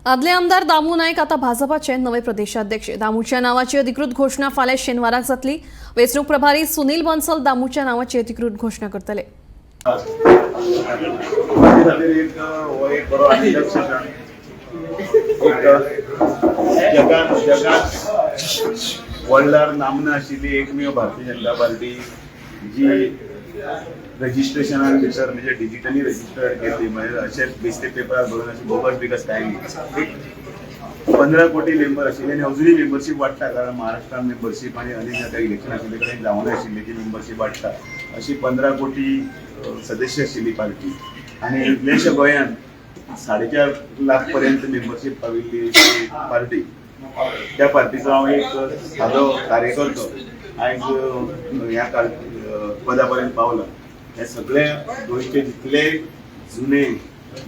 आदले आमदार दामू नायक आता भाजपाचे नवे प्रदेशाध्यक्ष. दामूच्या नावाची अधिकृत घोषणा फाल्यां शेनवाराक जातली. वेंचणूक प्रभारी सुनील बन्सल दामूच्या नावाची अधिकृत घोषणा करतले. माझे खातीर एक हो एक बरो आनंदाचो क्षण. एक जगात जगात वर्ल्डार नामना आशिल्ली एकमेव भारतीय जनता पार्टी जी रजिस्ट्रेशनान भितर, म्हणजे डिजिटली रजिस्टर्ड केल्ली, म्हणजे अशे बेश्टे पेपरार बरोवन अशें बोगस बिगस कांय न्ही. एक 15 कोटी मेंबर आशिल्ले आनी अजुनूय मेंबरशीप वाडटा, कारण महाराष्ट्रान मेंबरशीप आनी अनेक आतां इलेक्शन आशिल्ले कडेन जावना आशिल्ली ती मेंबरशीप वाडटा. अशी 15 कोटी सदस्य आशिल्ली पार्टी आनी इतलेशा गोंयांत 4.5 लाख पर्यंत मेंबरशीप पाविल्ली अशी पार्टी. त्या पार्टीचो हांव एक सादो कार्यकर्तो आयज ह्या पदा पर्यंत पावला. हे सगळे गोंयचे जितले जुने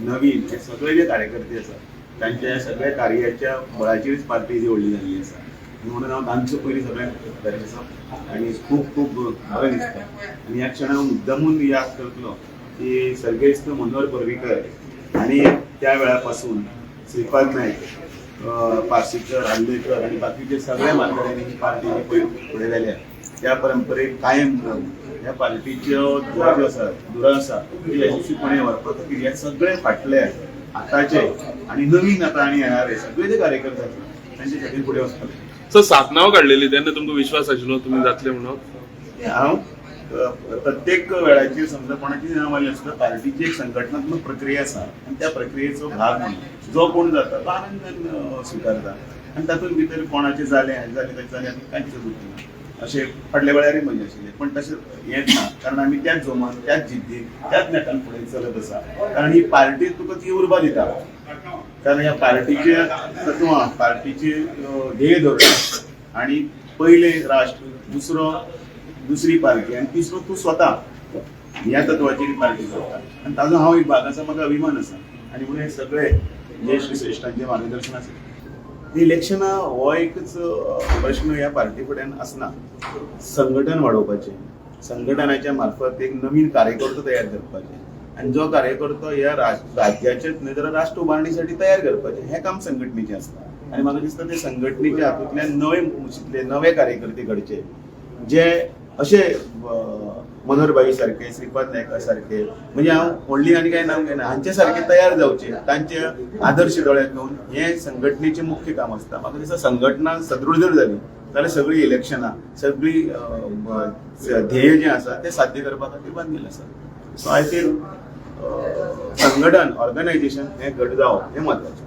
नवीन हे सगळे जे कार्यकर्ते आसा, तांच्या सगळ्या कार्याच्या बळाचेरच पार्टी ही व्हडली जाल्ली आसा. म्हणून हांव तांचो पयलीं सगळ्यांक बरें आसा आनी खूब खूब बरें दिसता. आनी ह्या क्षणाक हांव मुद्दमून याद करतलो की सर्गेस्त मनोहर पर्रीकर आनी त्या वेळा पासून श्रीपाद नायक, पार्सेकर, आर्लेकर आनी बाकीचे सगळे म्हाताऱ्यांनी ही पार्टी ही पळय फुडें व्हेल्या. त्या परंपरेक कायम रावन ह्या पार्टीच्यो धुरा ज्यो आसा, धुरा आसा, ती यशस्वीपणे व्हरपा खातीर हे सगळे फाटले, आतांचे आनी नवीन आतां आनी येणारे सगळे जे कार्यकर्ते आसा, तांचे खातीर फुडें वचपाक. सर, सात नांव काडलेली तेन्ना तुमकां विश्वास आशिल्लो तुमी जातले म्हणून? हांव प्रत्येक वेळाचेर समजा कोणाची नांव आयलें आसता, पार्टीची एक संघटनात्मक प्रक्रिया आसा आनी त्या प्रक्रियेचो भाग म्हणून जो कोण जाता तो आनंदान स्विकारता. आनी तातूंत भितर कोणाचें जालें, हें जालें, तें जालें, आनी कांयच उरना अशें फाटल्या वेळारय मजा आशिल्लें, पण तशें हेंच ना, कारण आमी त्याच जोमान, त्याच जिद्दीन, त्याच नेटान फुडें चलत आसा, कारण ही पार्टी तुका ती उर्बा दिता. कारण ह्या पार्टीचे तत्वां, पार्टीचे ध्येय धोरण आणि पयलें राष्ट्र, दुसरो दुसरी पार्टी आनी तिसरो तूं स्वता, ह्या तत्वाचेर ही पार्टी चलता आनी ताजो हांव एक भाग आसा, म्हाका अभिमान आसा. आनी म्हणून हे सगळे ज्येश्ठ श्रेश्ठांचें मार्गदर्शन आसा. इलेक्शनां हो एकच प्रश्न ह्या पार्टी फुड्यान आसना. संघटन वाडोवपाचें, संघटनाच्या मार्फत एक नवीन कार्यकर्तो तयार करपाचें आनी जो कार्यकर्तो ह्या राज्याचेच न्हय तर राष्ट्र उबारणीसाठी तयार करपाचें, हें काम संघटनेचें आसता. आनी म्हाका दिसता ते संघटनेच्या हातूंतल्यान नवे मुशींतले नवे कार्यकर्ते घडचे, जे अशे मनोहर भाई सारखे, श्रीपाद नायका सारखे, म्हणजे हांव व्हडली आनी कांय नांव घेना, हांचे सारखे तयार जावचे, तांचे आदर्श दोळ्यात घेवन. हें संघटनेचें मुख्य काम आसता. म्हाका दिसता संघटना सदृढ जर जाली जाल्यार सगळीं इलेक्शनां, सगळीं ध्येय जें आसा तें साध्य करपा खातीर बांदील आसा. सो I feel संघटन, ऑर्गनायझेशन हें घट जावप हें म्हत्वाचें.